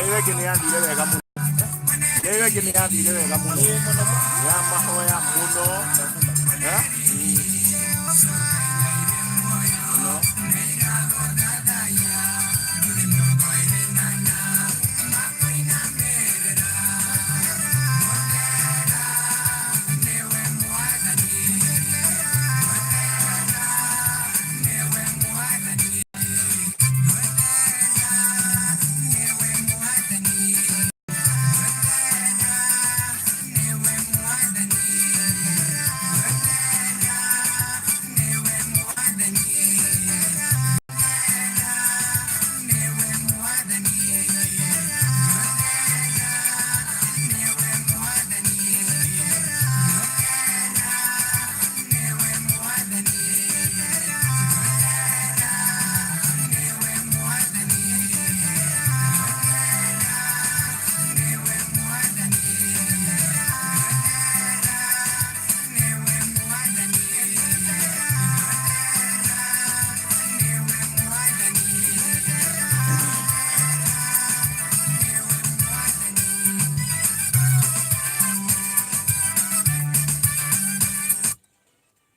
Ĩyo ĩngĩ nĩ yathire wega mũno. Ĩyo ĩngĩ nĩ yathire wega mũno. Ya mahoya mũno. Eh? Mũno.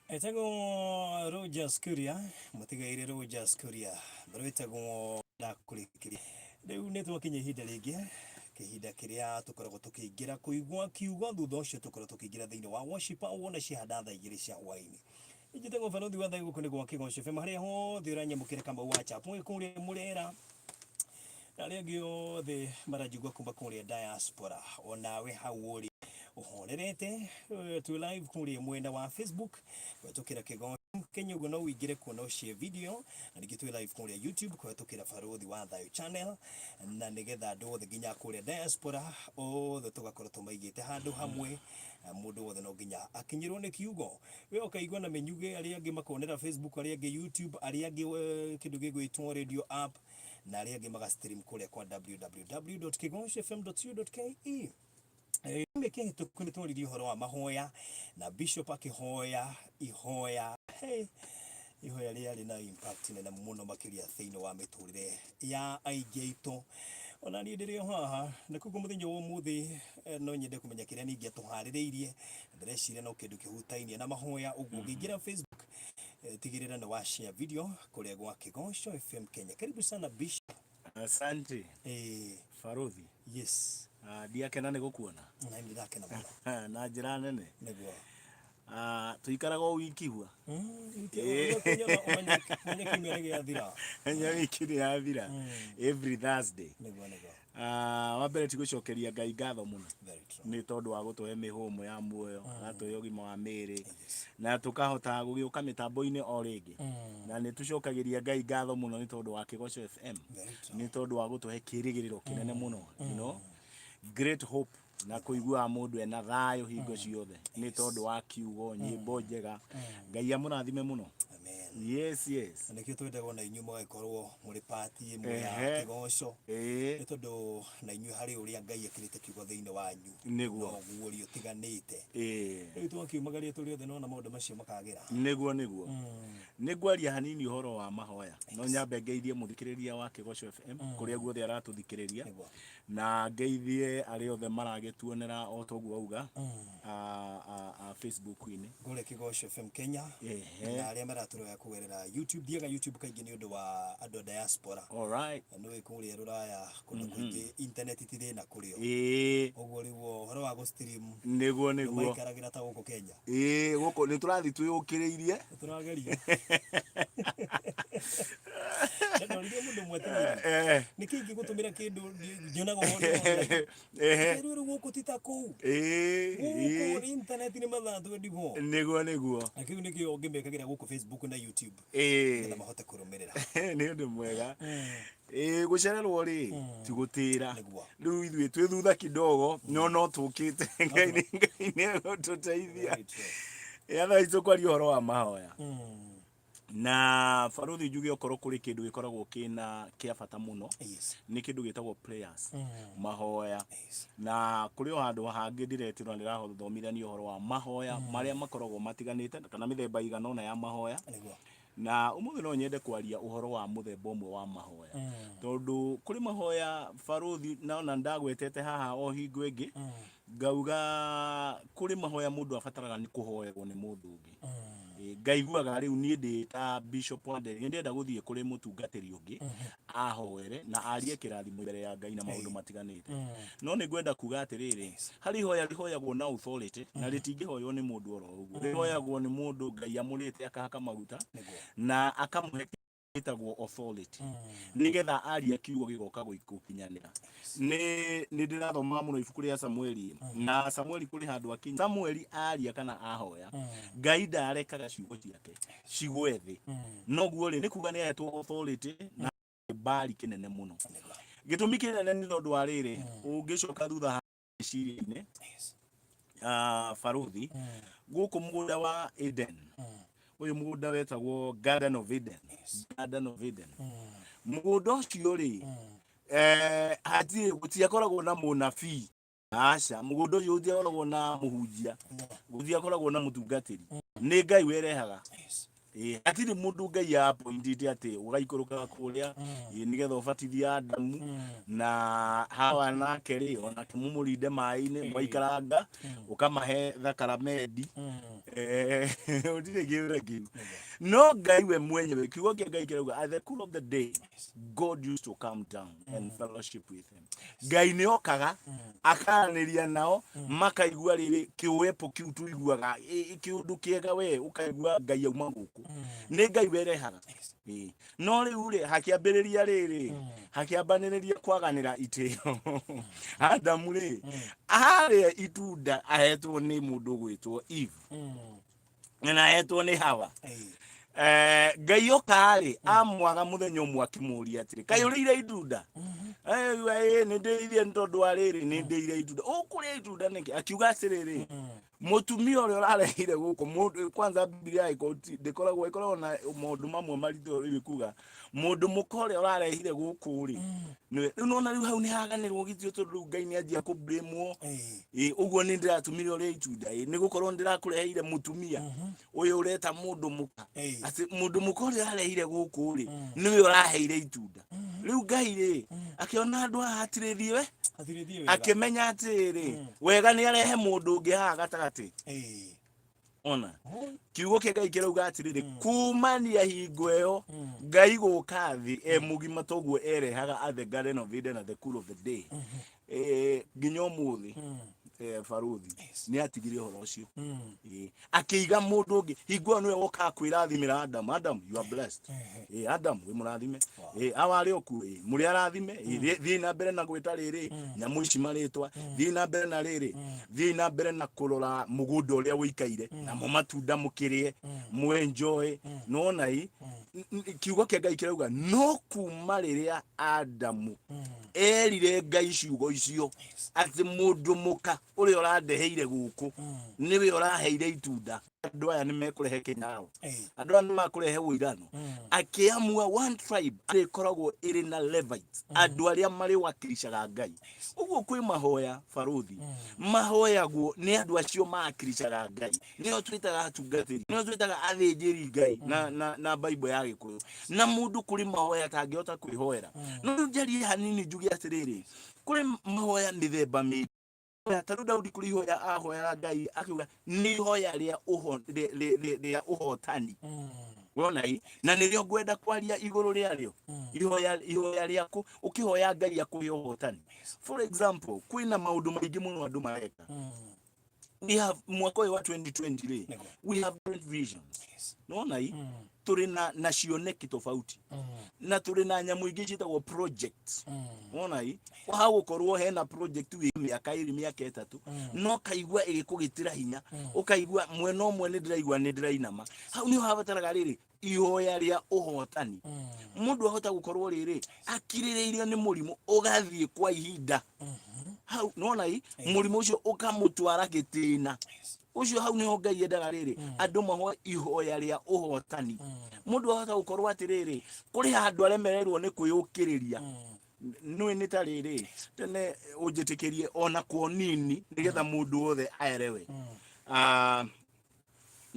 Etagwo Rogers Kuria, mũtigairĩ Rogers Kuria, rwĩtagwo ndakũrĩkĩria. Rĩu nĩ twakinya ihinda rĩngĩ, kĩhinda kĩrĩa tũkoragwo tũkĩingĩra kũigua kiugo, thutha ũcio tũkorwo tũkĩingĩra thĩinĩ wa worship wona ciahanda thaa igĩrĩ cia hwaĩ-inĩ. Njĩtagwo Barothi wa Thayũ, gũkũ nĩ gwa Kĩgoco FM, harĩa hothe ũranyamũkĩra Kamau wa Chapo, wĩ kũrĩa Mũrera na arĩa angĩ othe maranjigua kuma kũrĩa diaspora, onawe hau ũrĩ ũhorerete. Twĩ live kũrĩa mwena wa Facebook kũhetũkĩra Kĩgoco Kenya, ũguo no ũingĩre kuo na ũshare video, na ningĩ twĩ live kũrĩa YouTube kũhetũkĩra Barũthi wa Thayũ channel, na nĩgetha andũ othe nginya kũrĩa diaspora othe tũgakorwo tũmaigĩte handũ hamwe. Mũndũ wothe no nginya akinyĩrwo nĩ kiugo. We ũkaigua na mĩnyugĩ, arĩa angĩ makonera Facebook, arĩa angĩ YouTube, arĩa angĩ kĩndũ gĩgwĩtwo radio app, na arĩa angĩ maga stream kũrĩa kwa www.kigocofm.co.ke. Kiumia kĩhĩtũku nĩ twaririe ũhoro wa mahoya na bishop akĩhoya ihoya, hey, ihoya rĩarĩ na impact nene mũno makĩria thĩinĩ wa mĩtũrĩre ya aingĩ aitũ. Ona niĩ ndĩrĩ o haha na koguo mũthenya wa ũmũthĩ no nyende kũmenya kĩrĩa ningĩ atũharĩrĩirie. Ndĩreciria no kĩndũ kĩhutainie na mahoya, ũguo ũngĩingĩra Facebook, tigĩrĩra nĩ wa share video kũrĩa gwa Kĩgoco FM Kenya. Karibu sana Bishop. Asante. Barothi. Yes. Ah, ndiakena nĩ gũkuona. Na nĩ ndakena mũno. Na njĩra nene. Nĩguo. Ah, tũikaraga o wiki hua. Ũmenye kiumia nĩ gĩathira. Menya wiki nĩ yathira. Every Thursday. Nĩguo. Ah, wa mbere ti gũcokeria Ngai ngatho mũno Very true. nĩ tondũ wa gũtũhe mĩhũmũ ya muoyo, agatũhe ũgima wa mĩĩrĩ na tũkahota gũgĩũka mĩtambo-inĩ o rĩngĩ, na nĩ tũcokagĩria Ngai ngatho mũno nĩ tondũ wa Kĩgoco FM, Very true. nĩ tondũ wa gũtũhe kĩrĩgĩrĩro kĩnene mũno, great hope, na kũiguaga mũndũ ena thayũ hingo ciothe nĩ tondũ wa kiugo, nyĩmbo njega. Ngai amũrathime mũno. Amen. Yes. Na nĩkĩo twendaga ona inyuĩ mũgagĩkorwo mũrĩ pati ĩmwe ya Kĩgoco, nĩ tondũ na inyuĩ harĩ ũrĩa Ngai ekĩrĩte kiugo thĩinĩ wanyu. Na ũguũrio ũtiganĩte. Rĩu twakiumagaria tũrĩ othe nona maũndũ macio makagĩra. Nĩguo. Nĩ ngwaria hanini ũhoro wa mahoya. No nyambe ngeithie mũthikĩrĩria wa Kĩgoco FM kũrĩa guothe aratũthikĩrĩria. Na ngeithie arĩa othe maragĩtuonera o ta ũguo auga Facebook-inĩ. Kũrĩa Kĩgoco FM Kenya. Na arĩa maratũrora kũgerera YouTube. Thiaga YouTube kaingĩ nĩ ũndũ wa andũ a diaspora. Na nĩũĩ kũrĩa rũraya kũndũ kũingĩ internet ti thĩna kũrĩ o. Ũguo rĩu ũhoro wa gũ stream Nĩguo. ndũmaikaragĩra ta gũkũ Kenya. Ĩĩ, gũkũ nĩ tũrathiĩ twĩyũkĩrĩirie. Nĩ tũrageria. Ndoririe mũndũ ũmwe atĩrĩrĩ, nĩkĩ ingĩgũtũmĩra kĩndũ nyonaga ũhoro online? Rĩu rĩu gũkũ ti ta kũu. Gũkũ internet nĩ mathaa 24. Nĩguo. Na kĩu nĩkĩo ngĩmekagĩra gũkũ Facebook na YouTube. Nĩgetha mahote kũrũmĩrĩra. Nĩ ũndũ mwega. Ĩĩ, gũcererwo rĩ ti gũtĩra. Rĩu ithuĩ twĩ thutha kidogo no no tũkĩte. Ngai nĩ Ngai nĩ egũtũteithia. Very true. Ĩ, otherwise tũkwaria ũhoro wa mahoya. Na barothi njuge okorwo kũrĩ kĩndũ gĩkoragwo kĩna kĩa bata mũno nĩ kĩndũ gĩtagwo prayers, mahoya. Na kũrĩ o handũ hangĩ ndĩretĩrwo ndĩrathomithania ũhoro wa mahoya marĩa makoragwo matiganĩte kana mĩthemba ĩigana ũna ya mahoya. Na ũmũthĩ no nyende kwaria ũhoro wa mũthemba ũmwe wa mahoya. Tondũ kũrĩ mahoya barũthi na ona ndagwetete haha o hingo ĩngĩ, ngauga kũrĩ mahoya mũndũ abataraga nĩ kũhoerwo nĩ mũndũ ũngĩ. Ngaiguaga rĩu niĩ ndĩ ta Bishop Wanderi nĩ ndĩrenda gũthiĩ kũrĩ mũtungatĩri ũngĩ ahoere na arie kĩrathimo mbere ya Ngai na maũndũ matiganĩte. No nĩ ngwenda kuga atĩrĩrĩ, harĩ ihoya rĩhoyagwo na authority na rĩtingĩhoywo nĩ mũndũ oro ũguo. Rĩhoyagwo nĩ mũndũ Ngai amũrĩte akahaka maguta na akamũhe gĩtagwo authority nĩgetha aria kiugo gĩgoka gũkinyanĩra. Nĩ ndĩrathomaga mũno ibuku rĩa Samueli na Samueli kũrĩ handũ akinya Samueli aria kana ahoya Ngai ndarekaga ciugo ciake cigwe thĩ. Noguo rĩ nĩ kuga nĩ ahetwo authority na kĩbali kĩnene mũno. Gĩtũmi kĩnene nĩ tondũ wa rĩrĩ, ũngĩcoka thutha meciria-inĩ barũthi gũkũ mũgũnda wa Eden, ũyũ mũgũnda wetagwo Garden of Eden, Garden of Eden, mũgũnda ũcio rĩ, hatirĩ gũtiakoragwo na mũnabii, aca, mũgũnda ũcio gũtiakoragwo na mũhunjia, gũtiakoragwo na mũtungatĩri, nĩ Ngai werehaga. Hatirĩ mũndũ Ngai appointĩte atĩ ũgaikũrũkaga kũrĩa nĩgetha ũbatithie Adamu na Hawa nake rĩ onake mũmũrinde maĩ-inĩ mwaikaranga ũkamahe thakaramendi. Gũtirĩ kĩũra kĩu, no Ngai we mwenyewe, kiugo kĩa Ngai kĩrauga at the cool of the day God used to come down and fellowship with him. Ngai nĩ okaga akaranĩria nao makaigua rĩrĩ kĩwepo kĩu tũiguaga kĩũndũ kĩega we ũkaigua Ngai auma gũkũ nĩ Ngai werehaga. No rĩu rĩ hakĩambĩrĩria rĩrĩ hakĩambanĩrĩria kwaganĩra itĩo. Adamu rĩ arĩa itunda ahetwo nĩ mũndũ ũgwĩtwo Eve na ahetwo nĩ Hawa. Ngai oka-rĩ amwaga mũthenya ũmwe akĩmũria atĩrĩ, kaĩ ũrĩire itunda? Akiuga, "Ĩĩ, nĩ ndĩrĩire nĩ tondũ wa rĩrĩ nĩ ndĩire itunda. Ũkũrĩa itunda nĩkĩ?" Akiuga atĩrĩrĩ, mũtumia ũrĩa ũrarehire gũkũ mũndũ kwanza Biblia ndĩkoragwo ĩkoragwo na maũndũ mamwe maritũ rĩu kuga mũndũ mũka ũrĩa ũrarehire gũkũ rĩ nĩwe rĩu. Nona rĩu hau nĩ haganĩrwo gĩtio tondũ rĩu Ngai nĩ anjia kũ blame. Ĩĩ, ũguo nĩ ndĩratũmire ũrĩe itunda? Ĩĩ, nĩ gũkorwo nĩ ndĩrakũreheire mũtumia ũyũ ũreta mũndũ mũka, atĩ mũndũ mũka ũrĩa ũrarehire gũkũ rĩ nĩwe ũraheire itunda. Rĩu Ngai rĩ akĩona andũ haha hatirĩ thiĩ we Hatirĩ thiĩ wega. Akĩmenya atĩrĩ wega nĩ arehe mũndũ ũngĩ haha gatagatĩ. Ona kiugo kĩa Ngai kĩrauga atĩrĩrĩ, kumania hingo ĩyo Ngai gũka thĩ e mũgima toguo erehaga at the Garden of Eden at the cool of the day, nginya ũmũthĩ, barũthi nĩ atigire ũhoro ũcio. Akĩiga mũndũ ũngĩ. Hingo ĩyo nĩwe wokaga kwĩrathimĩra Adam. "Adam, you are blessed." "Adam, wĩ mũrathime." "Awa arĩ okuo, mũrĩ arathime." "Thiĩ na mbere na gwĩta rĩrĩ nyamũ ici marĩtwa, thiĩ na mbere na rĩrĩ, thiĩ na mbere na kũrora mũgũnda ũrĩa ũikaire namo matunda mũkĩrĩe mũ enjoy." Nona i kiugo kĩa Ngai kĩrauga no kuma rĩrĩa Adamu erire Ngai ciugo icio atĩ mũndũ mũka ũrĩa ũrandeheire gũkũ nĩwe ũraheire itunda, andũ aya nĩ mekũrehe kĩnyararo, andũ aya nĩ makũrehe ũirano. Akĩamua one tribe ĩkoragwo ĩrĩ na Levites, andũ arĩa marĩ wakiricaga Ngai. Ũguo kwĩ mahoya barũthi mahoyagwo nĩ andũ acio maakiricaga Ngai, nĩo twĩtaga atungatĩri, nĩo twĩtaga athĩnjĩri Ngai na Bible ya Gĩkũyũ. Na mũndũ kũrĩ mahoya atangĩhota kwĩhoera. No rĩu njarie hanini njuge atĩrĩrĩ, kũrĩ mahoya mĩthemba mĩingĩ. Ta rĩu Daudi kũrĩ ihoya ahoyaga Ngai akiuga nĩ ihoya rĩa ũhotani. Wona ĩ na nĩrĩo ngwenda kwaria igũrũ rĩarĩo, ihoya rĩaku ũkĩhoya Ngai akũhe ũhotani. For example, kwĩna maũndũ maingĩ mũno andũ mareka. We have mwaka ũyũ wa 2020 rĩ, we have different visions. Nona i tũrĩ na cioneki tofauti na tũrĩ na nyamũ ingĩ ciĩtagwo projects. Wona i hagũkorwo hena project wĩ mĩaka 2, mĩaka 3, no kaigua ĩgĩkũgĩtĩra hinya, ũkaigua mwena ũmwe nĩ ndĩraigua nĩ ndĩrainama. Hau nĩho habataraga rĩrĩ ihoya rĩa ũhotani. Mũndũ ahota gũkorwo rĩrĩ akirĩrĩirio nĩ mũrimũ ũgathiĩ kwa ihinda hau, nona i mũrimũ ũcio ũkamũtwara gĩtĩna ũcio. Hau nĩho Ngai endaga rĩrĩ andũ mahoe ihoya rĩa ũhotani. Mũndũ ahota gũkorwo atĩrĩrĩ kũrĩ handũ aremererwo nĩ kwĩyũkĩrĩria. Nĩ nĩ ta rĩrĩ tene ũnjĩtĩkĩrie ona kwa nini nĩgetha mũndũ wothe aerewe. Ah,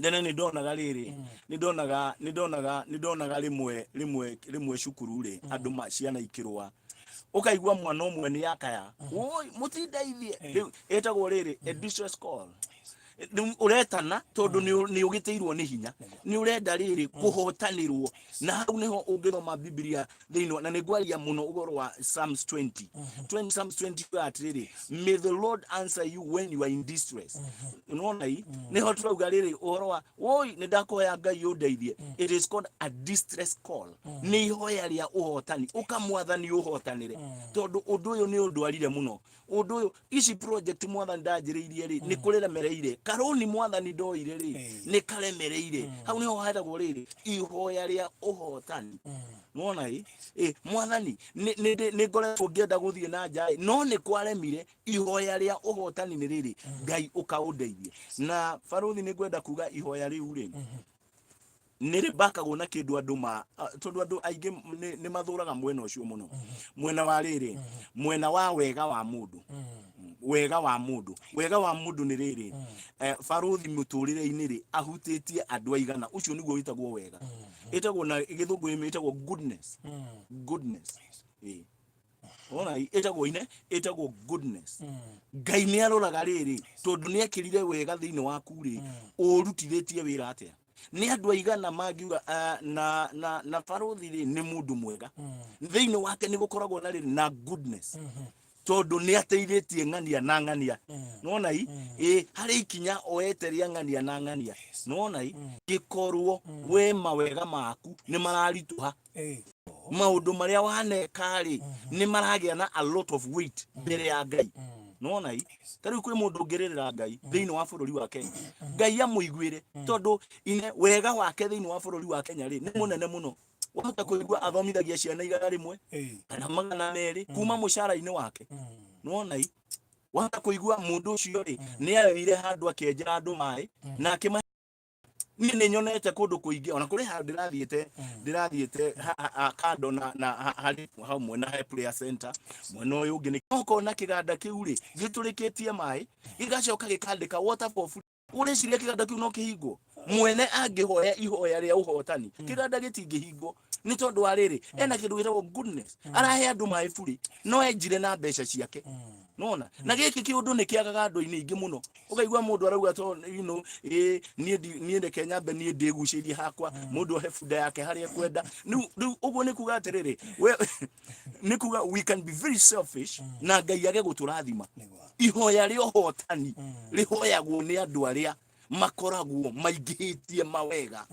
Tene nĩ ndonaga rĩrĩ, nĩ ndonaga rĩmwe cukuru rĩ, andũ ma ciana ikĩrũa, ũkaigua mwana ũmwe nĩ akaya, "Woi, mũtindeithie." Rĩu ĩtagwo rĩrĩ a distress call. Rĩu ũretana tondũ nĩ ũgĩtĩirwo nĩ hinya, nĩ ũrenda rĩrĩ kũhotanĩrwo. Na hau nĩho ũngĩthoma Bibilia thĩinĩ na nĩ ngwaria mũno ũhoro wa Psalms 20 20. Psalms 20 yugaga atĩrĩrĩ, "May the Lord answer you when you are in distress." Nĩwona i nĩho tũrauga rĩrĩ ũhoro wa "Woi, nĩ ndakoya Ngai ũndeithie." It is called a distress call. Nĩ ihoya rĩa ũhotani, ũka Mwathani ũhotanĩre, tondũ ũndũ ũyũ nĩ ũndwarire mũno, ũndũ ũyũ, ici project Mwathani ndanjĩrĩirie rĩ, nĩ kũremereire karũni Mwathani ndoire rĩ, nĩ karemereire. Hau nĩho hetagwo rĩrĩ ihoya rĩa ũhotani. Nĩwona ĩ Mwathani, nĩ ngoretwo ngĩenda gũthiĩ na nja ĩ, no nĩ kwaremire. Ihoya rĩa ũhotani nĩ rĩrĩ, Ngai ũkaũndeithie. Na barũthi, nĩ ngwenda kuga ihoya rĩu rĩ, nĩ rĩbakagwo na kĩndũ andũ ma tondũ andũ aingĩ nĩ mathũraga mwena ũcio mũno, mwena wa rĩrĩ, mwena wa wega wa mũndũ. Wega wa mũndũ nĩ rĩrĩ, barũthi mũtũrĩre-inĩ rĩ, ahutĩtie andũ aigana. Ũcio nĩguo wĩtagwo wega, ĩtagwo na gĩthũngũ ĩtagwo goodness. Goodness, ĩ ona ĩtagwo ine ĩtagwo goodness. Ngai nĩ aroraga rĩrĩ, tondũ nĩ ekĩrire wega thĩinĩ waku rĩ, ũrutithĩtie wĩra atĩa, nĩ andũ aigana mangiuga, "Ah, na barũthi rĩ, nĩ mũndũ mwega." Thĩinĩ wake nĩ gũkoragwo na rĩrĩ na goodness, tondũ nĩ ateithĩtie ng'ania na ng'ania. Nĩwona i ĩ harĩ ikinya oete rĩa ng'ania na ng'ania. Nĩwona i gĩkorwo we mawega maku nĩ mararitũha, maũndũ marĩa waneka rĩ, nĩ maragĩa na a lot of weight mbere ya Ngai. Nĩwona i ta rĩu kwĩ mũndũ ũngĩrĩrĩra Ngai thĩinĩ wa bũrũri wa Kenya, Ngai amũiguĩre, tondũ ine wega wake thĩinĩ wa bũrũri wa Kenya rĩ, nĩ mũnene mũno. Wahota kũigua athomithagia ciana 100 kana 200 kuma mũcara-inĩ wake. Nĩwona i wahota kũigua mũndũ ũcio rĩ, nĩ ayoire handũ akĩenjera andũ maĩ na akĩmahe. Niĩ nĩ nyonete kũndũ kũingĩ, ona kũrĩ handũ ndĩrathiĩte kando na harĩ hau mwena he prayer center, mwena ũyũ ũngĩ nĩ ũkona kĩganda kĩu rĩ, gĩtũrĩkĩtie maĩ, gĩgacoka gĩkandĩka "water for free". Ũreciria kĩganda kĩu no kĩhingwo? Mwene angĩhoya ihoya rĩa ũhotani, kĩganda gĩtingĩhingwo, nĩ tondũ wa rĩrĩ, ena kĩndũ gĩtagwo goodness. Arahe andũ maĩ buri, no enjire na mbeca ciake. Nona na gĩkĩ kĩũndũ nĩ kĩagaga andũ-inĩ aingĩ mũno. Ũkaigua mũndũ arauga to ĩ niĩ reke nyambe niĩ ndĩgucĩrie hakwa. Mũndũ ohe bunda yake harĩa ekwenda. Rĩu ũguo nĩ kuga atĩrĩrĩ, we nĩ kuga we can be very selfish na Ngai age gũtũrathima. Ihoya rĩa ũhotani rĩhoyagwo nĩ andũ arĩa makoragwo maingĩhĩtie mawega.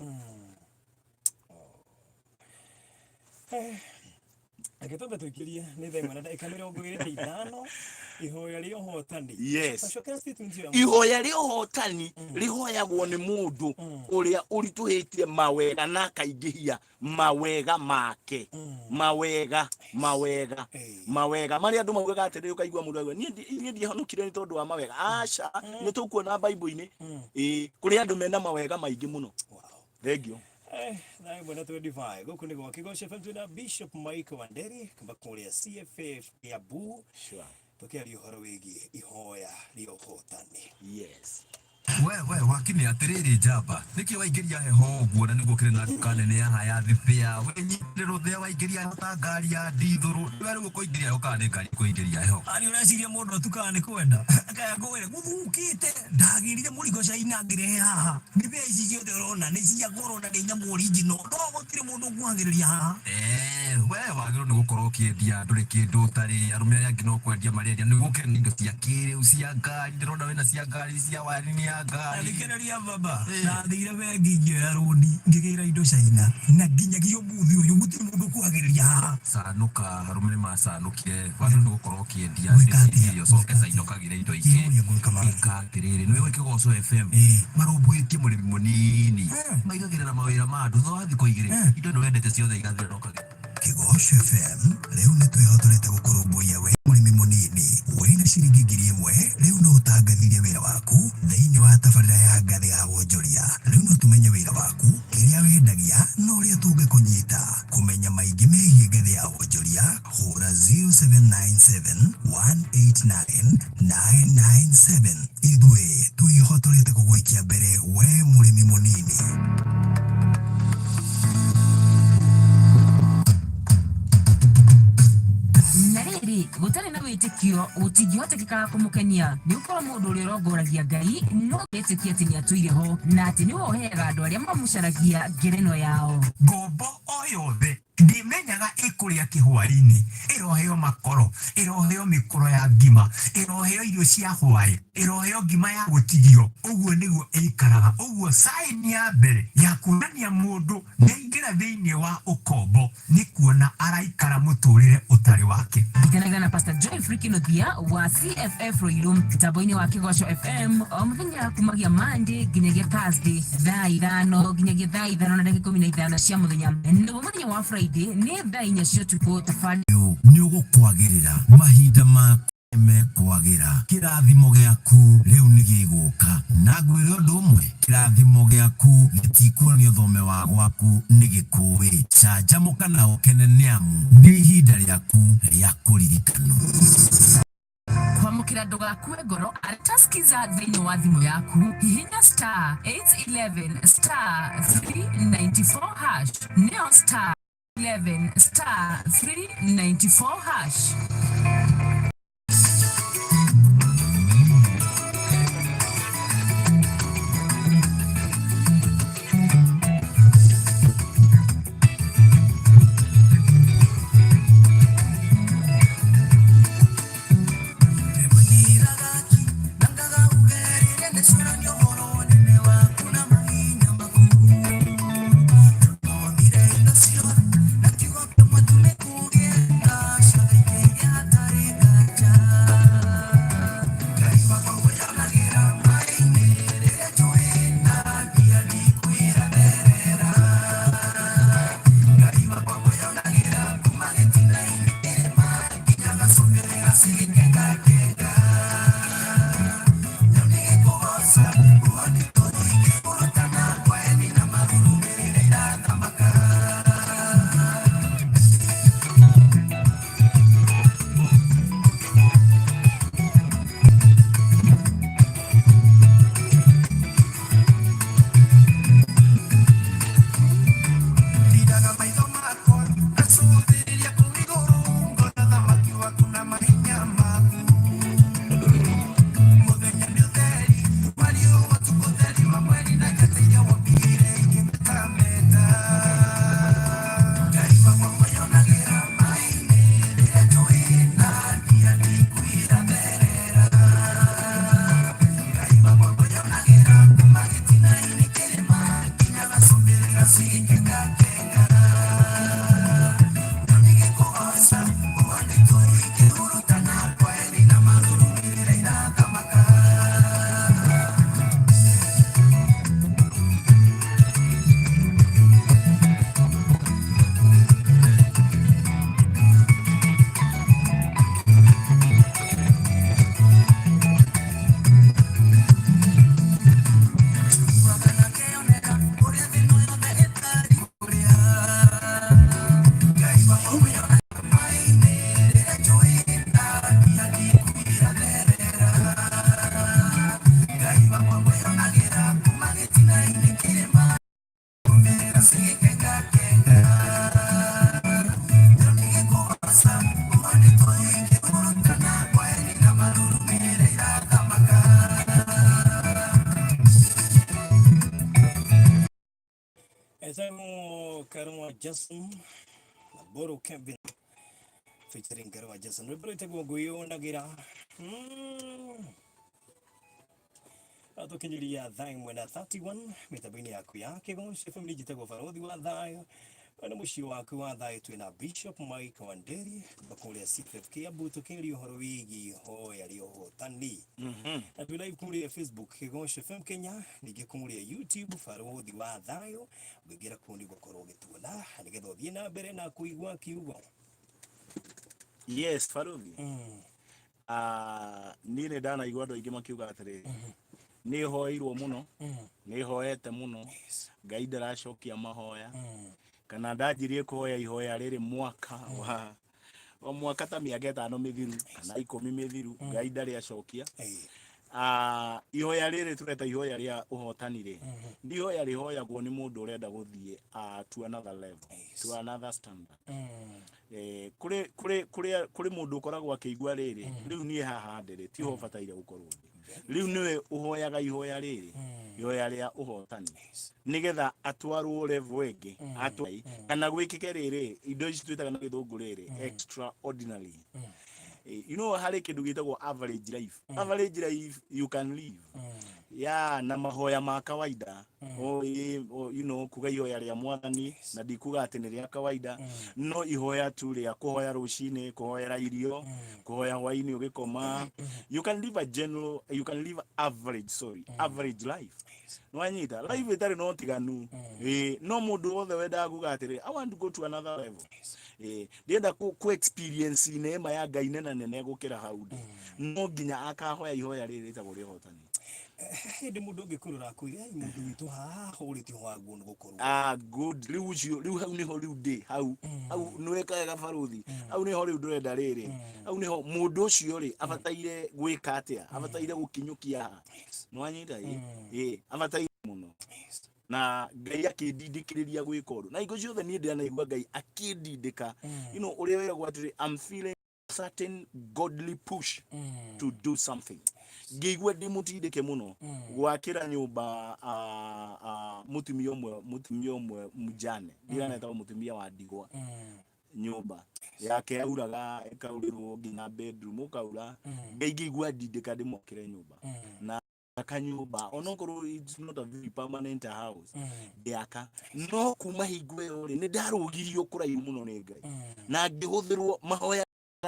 Reke twambe tũingĩrie, nĩ 1:25. Ihoya rĩa ũhotani. Tacokera statement ĩyo ya mũico. Ihoya rĩa ũhotani rĩhoyagwo nĩ mũndũ ũrĩa ũritũhĩtie mawega na akaingĩhia mawega make, mawega mawega marĩa andũ maugaga atĩrĩ. Ũkaigua mũndũ auga, "Niĩ ndiahonokire nĩ tondũ wa mawega." Aca, nĩ tũkuona Bible-inĩ ĩĩ kũrĩ andũ mena mawega maingĩ mũno. Thengio. 1:25, gũkũ nĩ gwa Kĩgoco FM, twĩna Bishop Mike Wanderi kuma kũrĩa CFF Kiambu, tũkĩaria ũhoro wĩgiĩ ihoya rĩa ũhotani. We wakini atiriri, njamba niki waingĩria heho ũguo na nĩguo kĩrĩ na nduka nene haha ya thibĩa wĩnyitĩre rũthĩa waingĩria heho ta ngari ya ndithũrũ nĩwe rĩu ũkũingĩria heho kana nĩ ngari ĩkũingĩria heho? Arĩ ũreciria mũndũ atukaga nĩ kwenda? Kaya ngũwĩre gũthũkĩte, ndagĩrire mũrigo China ngĩrehe haha. Thibĩa ici ciothe ũrona nĩ cia goro na nĩ nyamũ original, no gũtirĩ mũndũ ũkuhagĩrĩria haha. Eeh we wagĩrĩirwo nĩ gũkorwo ũkĩendia, ndũrĩ kĩndũ ũtarĩ. Arũme arĩa angĩ no kwendia marendia, nĩ gũkĩrĩ na indo cia kĩrĩu cia ngari, ndĩrona wĩna cia ngari, cia warini ya ngari. Thikĩrĩria baba, ndathire bengi ngĩoya rũni ngĩgĩra indo China na nginyagia ũmũthĩ ũyũ gũtirĩ mũndũ ũkuhagĩrĩria haha. Canũka, arũme nĩ macanũkire, wagĩrĩirwo nĩ gũkorwo ũkĩendia Gwĩka atĩa? irio ũcoke Gwĩka China atĩa? ũkagĩre indo ingĩ. Kĩũria gwĩka mara. Ĩka atĩrĩrĩ, nĩũĩ Kĩgoco FM marũmbũĩtie mũrĩmi mũnini, maigagĩrĩra mawĩra ma andũ, thutha wa thikũ 2 indo ĩno wendete ciothe igathira na ũkagĩa. Kĩgoco FM rĩu nĩ twĩhotorete gũkũrũmbũiya we mũrĩmi mũnini. Wĩna ciringi 1000 rĩu no ũtangathithie wĩra waku thĩinĩ wa tabarĩra ya Ngathĩ ya Wonjoria. Rĩu no tũmenye wĩra waku, kĩrĩa wendagia na ũrĩa tũngĩkũnyita. Kũmenya maingĩ megiĩ Ngathĩ ya Wonjoria, hũra 0797 189 997. Ithuĩ twĩhotorete gũgũikia mbere we mũrĩmi mũnini. Kĩhooto gũtingĩhotekeka kũmũkenia, nĩgũkorwo mũndũ ũrĩa ũrongoragia Ngai no etĩkie atĩ nĩatũire ho, na atĩ nĩwe ũheaga andũ arĩa mamũcaragia ngerenwa yao. Ngombo o yothe ndĩmenyaga ĩkũrĩa kĩhwaĩ-inĩ, ĩroheo makoro, ĩroheo mĩkoro ya ngima, ĩroheo irio cia hwaĩ, ĩroheo ngima ya gũtigio. Ũguo nĩguo ĩikaraga. Ũguo sign ya mbere ya kuonania mũndũ nĩaingĩra thĩinĩ wa ũkombo nĩ kuona araikara mũtũrĩre ũtarĩ wake. Ndirikanaga na Pastor Joy Kinuthia wa CFF Ruiru mtambo-inĩ wa Kĩgoco FM o mũthenya kumagia Monday nginyagia Thursday thaa 5 nginyagia thaa 5:15 cia mũthenya, naguo mũthenya wa Friday nĩ thaa 4 cia ũtukũ. Thabarĩ Ũyũ nĩ ũgũkwagĩrĩra mahinda maku nĩmekwagĩra, kĩrathimo gĩaku rĩu nĩgĩgũka. Na ngwĩre ũndũ ũmwe, kĩrathimo gĩaku gĩtikuonio thome wa gwaku nĩgĩkũĩ. Canjamũka na ũkene nĩamu nĩ ihinda rĩaku rĩa kũririkanwo. Kwamũkĩra ndũgakue ngoro arata skiza thĩinĩ wa thimũ yaku, hihinya star 811 star 394 hash, nĩyo star 11 star 394 hash. Etagwo Karũa Jason na Boro Kevin featuring Karũa Jason, rwĩmbo rwĩtagwo Ngwĩyonagĩra. Tũkinyĩria thaa 1 na 31 mĩtambo-inĩ yaku ya Kĩgoco FM. Niĩ njĩtagwo Barothi wa Thayũ na mũciĩ waku wa thayũ twĩna Bishop Mike Wanderi kuma kũrĩa CFF Kiambu, tũkĩaria ũhoro wĩgiĩ ihoya rĩa ũhotani. Na twĩ live kũrĩa Facebook Kĩgoco FM Kenya, ningĩ kũrĩa YouTube Barothi wa Thayũ. Ũngĩingĩra kũu nĩ ũgũkorwo ũgĩtuona nĩgetha ũthiĩ na mbere na kũigua kiugo. Yes, Barothi. Niĩ nĩ ndanaigua andũ aingĩ makiuga atĩrĩrĩ, nĩ hoeirwo mũno, nĩ hoete mũno, Ngai ndaracokia mahoya, kana ndanjirie kũhoya ihoya rĩrĩ mwaka wa o mwaka ta mĩaka 5 mĩthiru kana 10 mĩthiru, Ngai ndarĩ acokia. Ah, ihoya rĩrĩ tũreta ihoya rĩa ũhotani rĩ, nĩ ihoya rĩhoyagwo nĩ mũndũ ũrenda gũthiĩ to another level, to another standard. Eh, kũrĩ kũrĩ kũrĩ kũrĩ mũndũ ũkoragwo akĩigua rĩrĩ, rĩu niĩ haha ndĩrĩ tiho bataire gũkorwo ndĩ. Rĩu nĩwe ũhoyaga ihoya rĩrĩ, ihoya rĩa ũhotani, nĩgetha atwarwo level ĩngĩ, kana gwĩkĩke rĩrĩ, indo ici twĩtaga na gĩthũngũ rĩrĩ extraordinary. You know harĩ kĩndũ gĩtagwo average life. Average life you can live ya na mahoya ma kawaida, o kuga ihoya rĩa Mwathani, na ndikuga atĩ nĩ rĩa kawaida, no ihoya tu rĩa kũhoya rũcinĩ, kũhoera irio, kũhoya hwainĩ ũgĩkoma. You can live a general, you can live average, sorry, average life. Nwanyita life ĩtarĩ na ũtiganu. Ĩĩ, no mũndũ wothe wendaga kuga atĩrĩ, "I want to go to another level," ĩĩ, ndĩrenda ku experience neema ya Ngai nene nene gũkĩra hau ndĩ, no nginya akahoya ihoya rĩrĩ rĩtagwo rĩa ũhotani. Hĩndĩ mũndũ ũngĩkũrora akwĩre, "Ai, mũndũ witũ haha hũrĩte waguo nĩ gũkorwo." Ah, good. Rĩu ũcio, rĩu hau nĩho rĩu ndĩ hau. Hau nĩweka wega, barũthi. Hau nĩho rĩu ndĩrenda rĩrĩ, hau nĩho mũndũ ũcio rĩ abataire gwĩka atĩa, abataire gũkinyũkia ha. Nĩwanyita? Ĩ, ĩ, abataire mũno. Na Ngai akĩndindĩkĩrĩria gwĩka ũndũ, na hingo ciothe niĩ ndĩranaigua Ngai akĩndindĩka, ũrĩa wĩragwo atĩrĩ, I'm feeling certain godly push to do something. Ngĩigua ndĩ mũtindĩke mũno gwakĩra nyũmba mũtumia ũmwe mjane, ndiranetagwo mũtumia wa ndigwa, nyũmba yake yauraga, ĩkaurĩrwo nginya bedroom ũkaura. Ngai ngĩigua ndindĩka ndĩmwakĩre nyũmba na kanyũmba, onokorwo it's not a very permanent house. Ngĩaka, no kuma hingo ĩyo rĩ, nĩ ndarũgirio kũraihu mũno nĩ Ngai na ngĩhũthĩrwo. Mahoya